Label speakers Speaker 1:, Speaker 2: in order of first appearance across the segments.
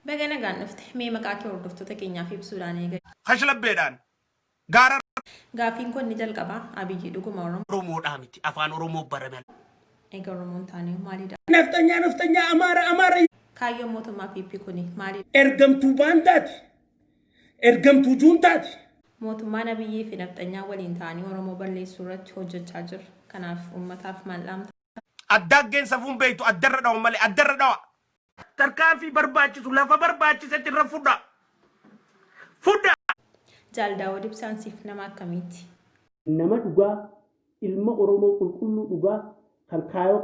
Speaker 1: Baga nagaan dhufte. Mee maqaa kee hordoftoota keenyaaf ibsuudhaan eegali.
Speaker 2: Kashlabbeedhaan gaara.
Speaker 1: Gaaffiin koo inni jalqabaa, Abiyyi dhuguma Oromoo?
Speaker 2: Oromoodhaa miti, Afaan Oromoo bare malee.
Speaker 1: Eega Oromoo hin taanee maalidha?
Speaker 3: Nafxanyaa nafxanyaa Amaara Amaara.
Speaker 1: Kaayyoon mootummaa PP kuni maalidha?
Speaker 3: Ergamtuu baandaati. Ergamtuu juuntaati.
Speaker 1: Mootummaan Abiyyii fi nafxanyaan waliin ta'anii Oromoo balleessuu irratti hojjechaa jiru. Kanaaf uummataaf maal dhaamta?
Speaker 2: Addaaggeen safuun beektu addarra dhawa malee addarra dhawa. Tarkaanfii barbaachisu lafa barbaachisetti irra fudha. Fudha!
Speaker 1: Jaal Daawud Ibsaan siif nama akkamiiti?
Speaker 3: Nama dhugaa, ilma Oromoo qulqulluu dhugaa kan kaayoo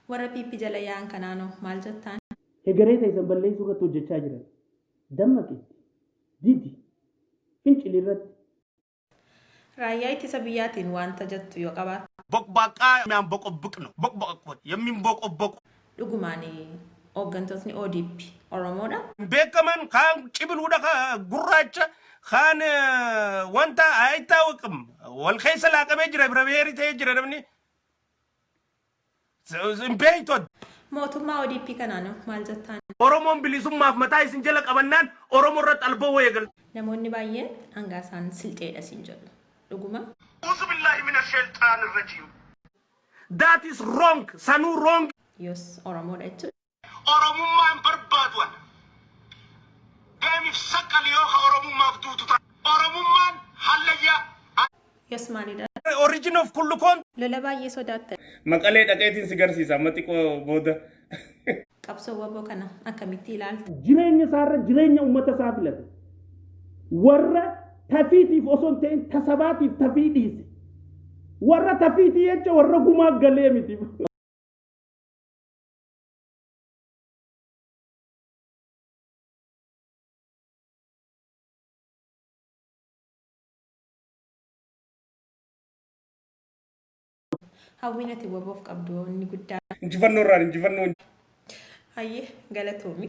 Speaker 1: Warra PP jala yaa'an kanaanoo maal jettaan?
Speaker 3: Hegeree teessan balleessuu irratti hojjechaa jiran. Dammaqi itti. Didi. Fincili irratti.
Speaker 1: Raayyaa Ittisa Biyyaatiin waanta jettu yoo qabaatte?
Speaker 2: Boqbaaqqaa የሚያንቦቆብቅ ነው። ቦቅቦቅ የሚንቦቆቦቁ
Speaker 1: Dhugumaan hooggantootni odp Oromoodha?
Speaker 2: beekaman kaan cibiluudha gurraacha kaan wanta አይታወቅም wal keessa laaqamee jira bira beeri ta'ee jira namni hin beektu.
Speaker 1: Mootummaa odp kanaan hoo maal jettaan?
Speaker 2: Oromoon bilisummaaf mataa isin jala qabannaan Oromoo irratti alboo eegaltu.
Speaker 1: Namoonni baay'een Hangaasaan Silxeedha siin jedhu. Dhuguma?
Speaker 2: Uzubillahi mina sheyxaani rajiim. That is wrong. Sanuu wrong.
Speaker 1: Yoos Oromoodha jechuudha?
Speaker 2: Oromummaa hin barbaadu an. Deemif saqqali yoo ka Oromummaaf duutu taate. Oromummaan hallayyaa.
Speaker 1: Yoos maalidha?
Speaker 2: Origin of kullu koon.
Speaker 1: Lola baay'ee sodaatta.
Speaker 3: Maqalee dhaqeetiin si garsiisa amma xiqqoo booda.
Speaker 1: Qabsoo wbo kana akkamitti ilaalta?
Speaker 3: Jireenya isaarra jireenya uummata isaa filate. Warra tafiitiif osoo hin ta'in ta sabaatiif tafii dhiise. Warra tafiitii jecha warra gumaa galee miti.
Speaker 1: Hawwiin ati wbof qabdu hoo inni guddaan?
Speaker 3: Injifannoo irraan injifannoo.
Speaker 1: Hayyee galatoomi.